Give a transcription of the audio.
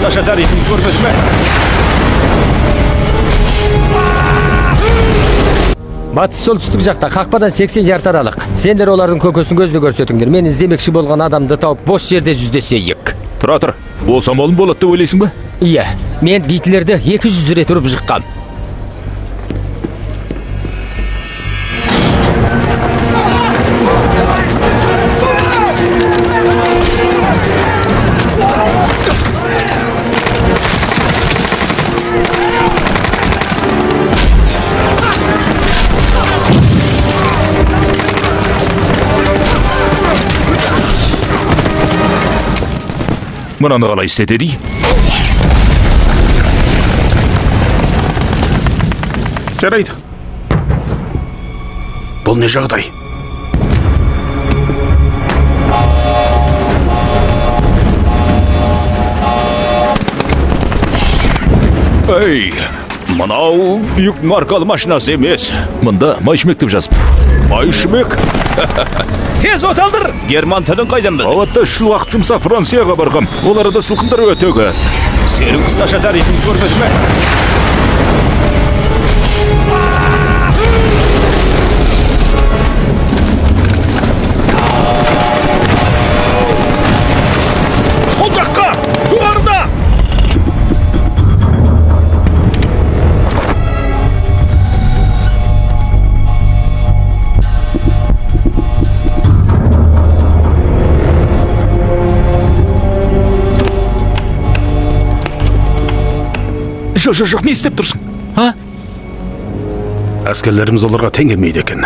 Қысташа тарихын көрмеді ме? Батыс солтүстік жақта қақпадан 80 ярд аралық. Сендер олардың көкесін көзді көрсетіңдер. Мен іздемекші болған адамды тауып бос жерде жүздесейік. Тұра тұр. Осы амалым болады деп ойлайсың ба? Иә, мен Гитлерді 200 рет ұрып жыққам. Мынаны қалай істеді дей? Жарайды. Бұл не жағдай? Ей, мынау Бьюк маркалы машинасы емес. Мында Майшмек деп жазып. Майшмек? Тез оталдыр! Герман тілін қайдан білдің? Ауатта 3 жыл уақыт жұмса Францияға барғам. Ол арада сылқымдар өте көп. Сенің қысташа тарихын көрмеді ме? Сол жаққа! Жоғарыда! Жоқ, жоқ, не істеп тұрсың? А? Әскерлеріміз оларға тең келмейді екен.